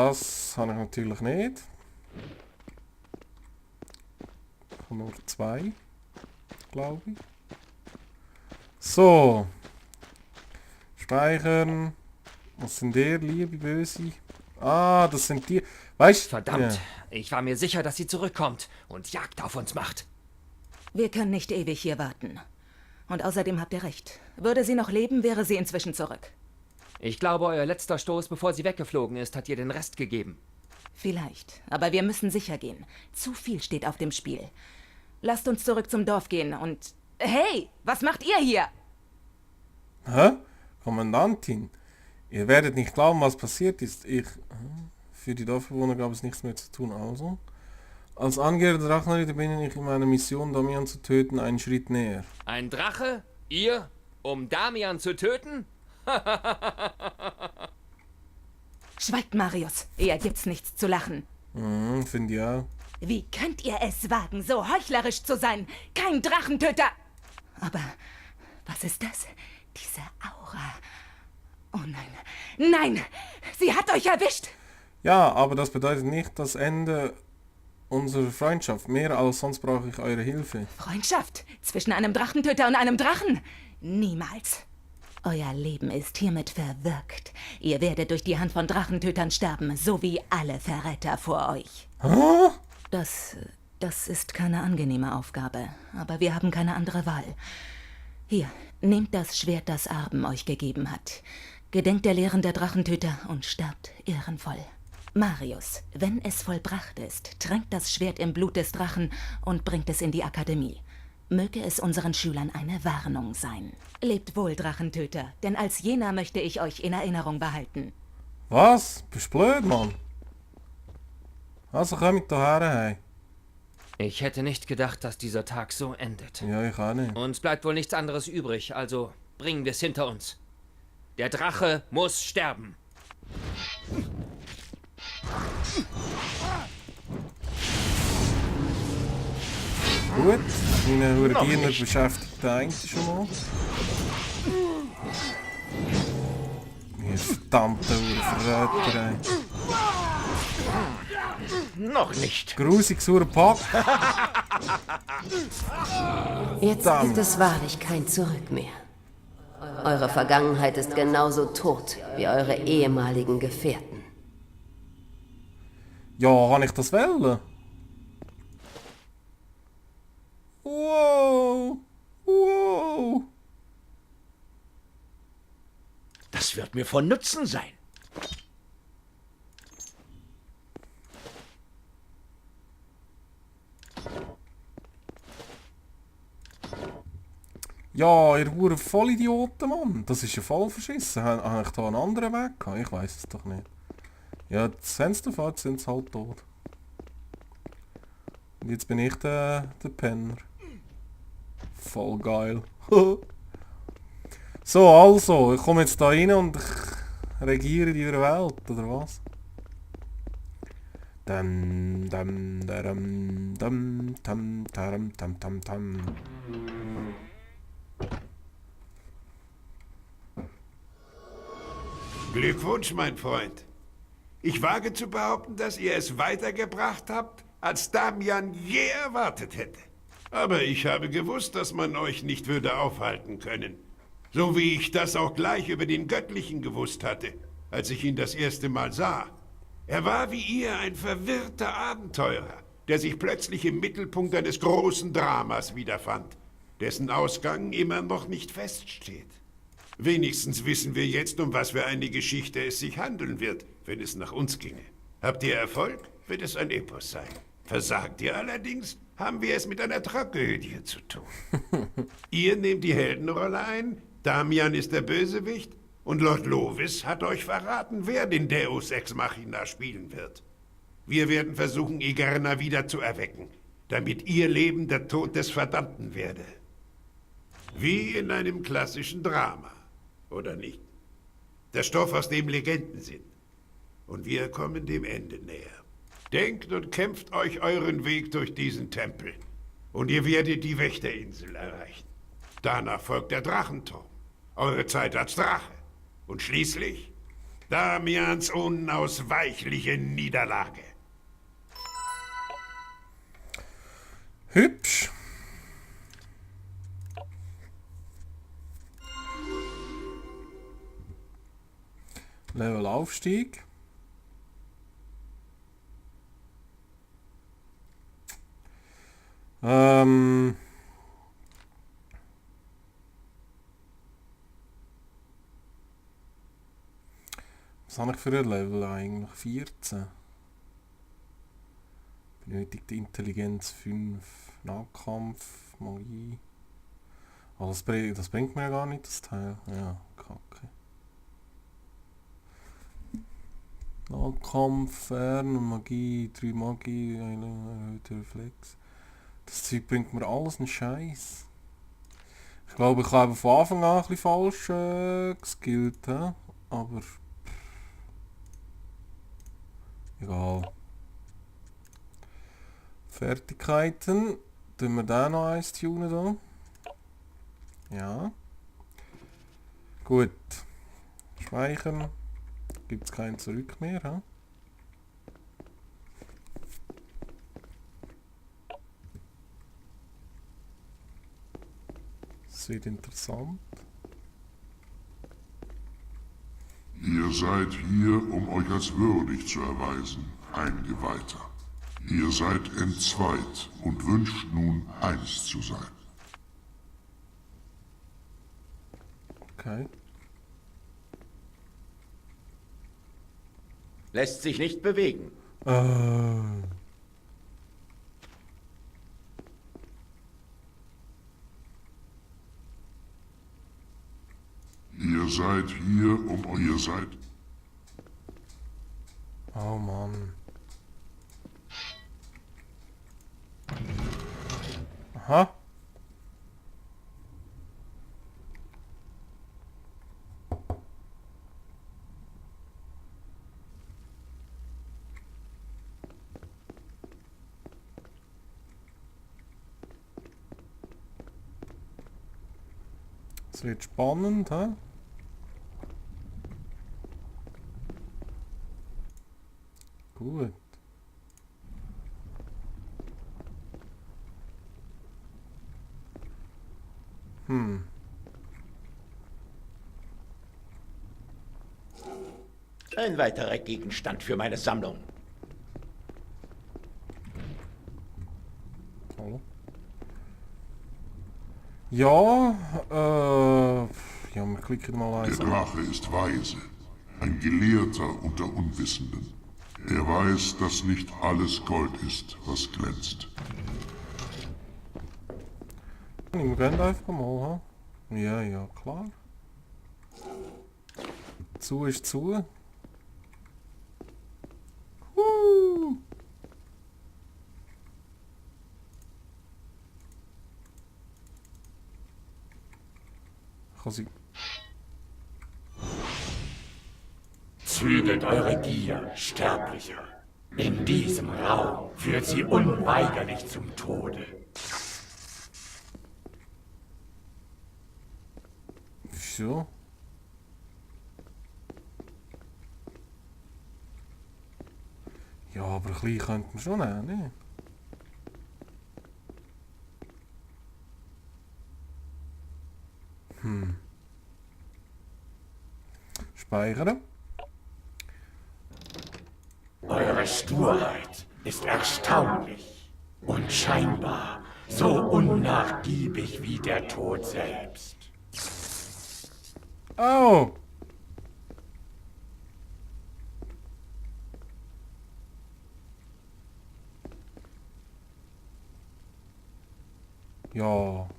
Das habe ich natürlich nicht. Ich habe nur 2, glaube ich. So. Speichern. Was sind der, liebe Böse? Ah, das sind die. Weißt du? Verdammt, ich war mir sicher, dass sie zurückkommt und Jagd auf uns macht. Wir können nicht ewig hier warten. Und außerdem habt ihr recht. Würde sie noch leben, wäre sie inzwischen zurück. Ich glaube, euer letzter Stoß, bevor sie weggeflogen ist, hat ihr den Rest gegeben. Vielleicht. Aber wir müssen sicher gehen. Zu viel steht auf dem Spiel. Lasst uns zurück zum Dorf gehen und... Hey, was macht ihr hier? Hä? Kommandantin, ihr werdet nicht glauben, was passiert ist. Für die Dorfbewohner gab es nichts mehr zu tun, also. Als Angeher der Drachenritter bin ich in meiner Mission, Damian zu töten, einen Schritt näher. Ein Drache? Ihr? Um Damian zu töten? Schweigt, Marius. Eher gibt's nichts zu lachen. Finde ich auch. Wie könnt ihr es wagen, so heuchlerisch zu sein? Kein Drachentöter! Aber was ist das? Diese Aura. Oh nein. Nein! Sie hat euch erwischt! Ja, aber das bedeutet nicht das Ende unserer Freundschaft. Mehr als sonst brauche ich eure Hilfe. Freundschaft? Zwischen einem Drachentöter und einem Drachen? Niemals. Euer Leben ist hiermit verwirkt. Ihr werdet durch die Hand von Drachentötern sterben, so wie alle Verräter vor euch. Hä? Das ist keine angenehme Aufgabe, aber wir haben keine andere Wahl. Hier, nehmt das Schwert, das Arben euch gegeben hat. Gedenkt der Lehren der Drachentöter und sterbt ehrenvoll. Marius, wenn es vollbracht ist, tränkt das Schwert im Blut des Drachen und bringt es in die Akademie. Möge es unseren Schülern eine Warnung sein. Lebt wohl, Drachentöter, denn als jener möchte ich euch in Erinnerung behalten. Was? Bist du blöd, Mann? Also kommt hierher, hey. Ich hätte nicht gedacht, dass dieser Tag so endet. Ja, ich auch nicht. Uns bleibt wohl nichts anderes übrig, also bringen wir es hinter uns. Der Drache muss sterben. Gut, meine Hurdiener beschäftigt der eine schon mal. Ihr verdammte Verräter, ey. Noch nicht. Grusig, saurer Pack. Jetzt gibt es wahrlich kein Zurück mehr. Eure Vergangenheit ist genauso tot wie eure ehemaligen Gefährten. Ja, kann ich das wählen? Wow. Wow. Das wird mir von Nutzen sein. Ja, ihr Huren Vollidioten, Mann. Das ist ja voll verschissen. Habe ich da einen anderen Weg gehabt? Ich weiß es doch nicht. Ja, jetzt haben sie davon, jetzt sind sie halt tot. Und jetzt bin ich der Penner. Voll geil. So, also, ich komme jetzt da rein und ich regiere die Welt, oder was? Dam, dam, daram, dam, tam, taram, tam, tam, tam. Glückwunsch, mein Freund. Ich wage zu behaupten, dass ihr es weitergebracht habt, als Damian je erwartet hätte. Aber ich habe gewusst, dass man euch nicht würde aufhalten können. So wie ich das auch gleich über den Göttlichen gewusst hatte, als ich ihn das erste Mal sah. Er war wie ihr ein verwirrter Abenteurer, der sich plötzlich im Mittelpunkt eines großen Dramas wiederfand, dessen Ausgang immer noch nicht feststeht. Wenigstens wissen wir jetzt, um was für eine Geschichte es sich handeln wird, wenn es nach uns ginge. Habt ihr Erfolg, wird es ein Epos sein. Versagt ihr allerdings, haben wir es mit einer Tragödie zu tun. Ihr nehmt die Heldenrolle ein, Damian ist der Bösewicht und Lord Lovis hat euch verraten, wer den Deus Ex Machina spielen wird. Wir werden versuchen, Igerna wieder zu erwecken, damit ihr Leben der Tod des Verdammten werde. Wie in einem klassischen Drama, oder nicht? Der Stoff, aus dem Legenden sind. Und wir kommen dem Ende näher. Denkt und kämpft euch euren Weg durch diesen Tempel. Und ihr werdet die Wächterinsel erreichen. Danach folgt der Drachenturm. Eure Zeit als Drache. Und schließlich Damians unausweichliche Niederlage. Hübsch. Level Aufstieg. Was habe ich für ein Level eigentlich? 14. Benötigte Intelligenz 5. Nahkampf, Magie. Oh, das bringt mir ja gar nicht, das Teil. Ja, kacke. Nahkampf, Fern, Magie, 3 Magie, erhöhter Reflex. Das Zeug bringt mir alles einen Scheiß. Ich glaube, ich habe von Anfang an ein bisschen falsch geskillt, aber egal. Fertigkeiten. Tun wir da noch eins tunen da? Ja. Gut. Speichern. Gibt es kein Zurück mehr, ha? Das wird interessant. Ihr seid hier, um euch als würdig zu erweisen, Eingeweihter. Ihr seid entzweit und wünscht nun, eins zu sein. Okay. Lässt sich nicht bewegen. Ihr seid hier, um ihr seid. Oh Mann. Aha. Es wird spannend, hä? Gut. Ein weiterer Gegenstand für meine Sammlung. Hallo. Ja, ja, wir klicken mal Der eins an. Drache ist weise, ein Gelehrter unter Unwissenden. Er weiß, dass nicht alles Gold ist, was glänzt. Wir gehen einfach mal, ha? Ja, ja, klar. Zu ist zu. Kann sie... Zügelt eure Gier, Sterblicher. In diesem Raum führt sie unweigerlich zum Tode. Wieso? Ja, aber ein bisschen könnte man schon nehmen, ne? Speichern. Eure Sturheit ist erstaunlich und scheinbar so unnachgiebig wie der Tod selbst. Oh! Ja.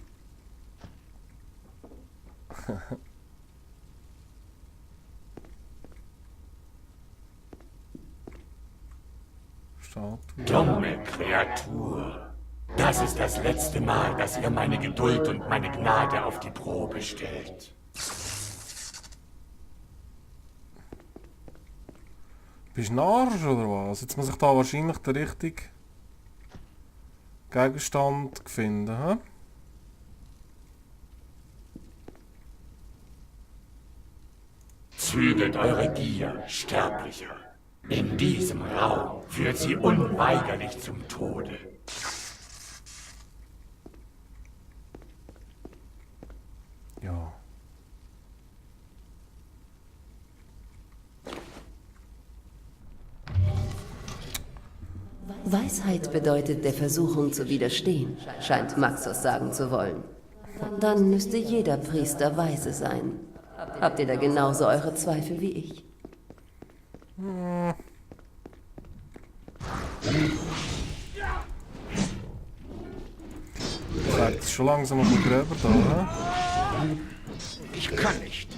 Statue. Dumme Kreatur. Das ist das letzte Mal, dass ihr meine Geduld und meine Gnade auf die Probe stellt. Bist du ein Arsch oder was? Jetzt muss ich da wahrscheinlich den richtigen Gegenstand finden, hä? beflügelt eure Gier, Sterblicher. In diesem Raum führt sie unweigerlich zum Tode. Ja. Weisheit bedeutet, der Versuchung zu widerstehen, scheint Maxos sagen zu wollen. Dann müsste jeder Priester weise sein. Habt ihr da genauso eure Zweifel wie ich? Bleibt schon langsam auf den Gräber da, hä? Ich kann nicht.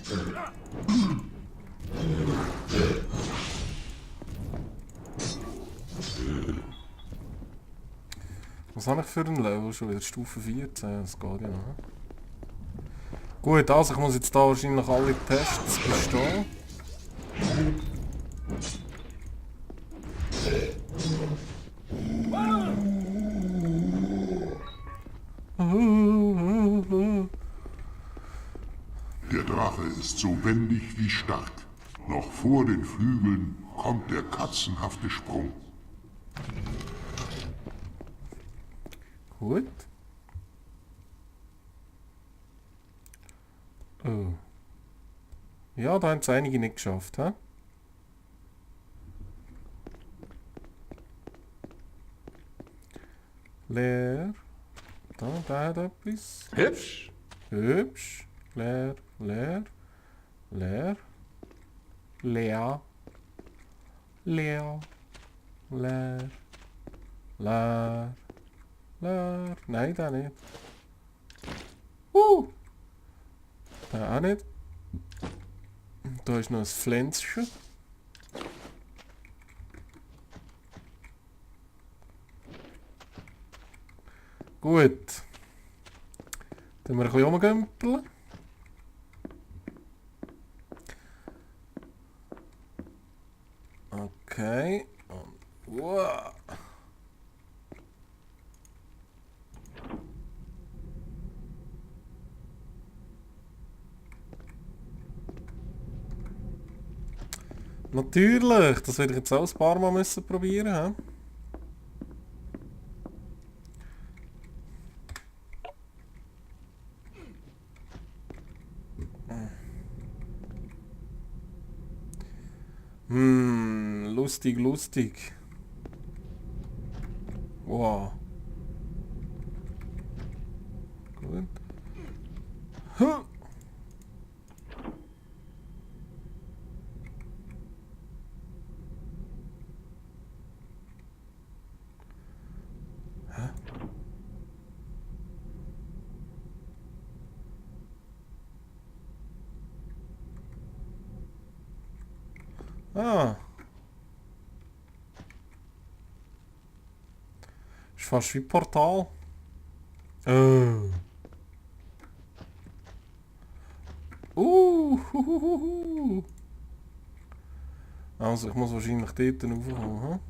Was habe ich für ein Level? Schon wieder Stufe 14, das geht ja noch. Gut, also ich muss jetzt da wahrscheinlich alle Tests bestehen. Der Drache ist so wendig wie stark. Noch vor den Flügeln kommt der katzenhafte Sprung. Gut. Oh. Ja, da haben es einige nicht geschafft, hä? Leer. Da hat etwas. Hübsch. Hübsch. Leer. Leer. Leer. Leer. Leer. Leer. Leer. Leer. Nein, da nicht. Da auch nicht. Da ist noch ein Pflänzchen. Gut. Dann wir ein bisschen rumgümpeln. Okay. Und wow. Natürlich, das werde ich jetzt auch ein paar Mal müssen probieren. Lustig, lustig. Wow. Gut. Huh. Ah. Ist fast wie Portal. Also ich muss wahrscheinlich dort raufkommen, hm?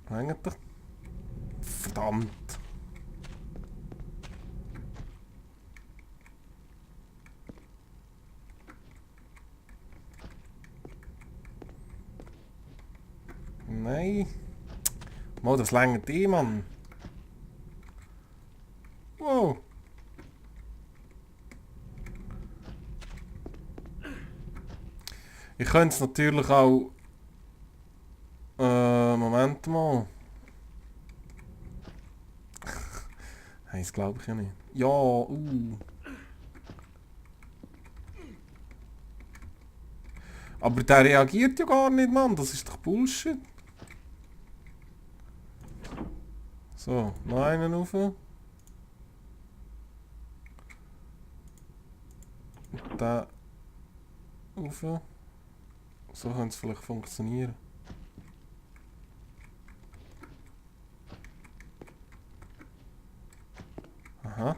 Eigentlich. Verdammt. Nein. Mal, das längert eh, Mann. Wow. Ich könnte es natürlich auch... Moment mal. Hey, das glaube ich ja nicht. Ja, Aber der reagiert ja gar nicht, Mann. Das ist doch Bullshit. So, noch einen rauf. Und da rauf. So könnte es vielleicht funktionieren. Aha.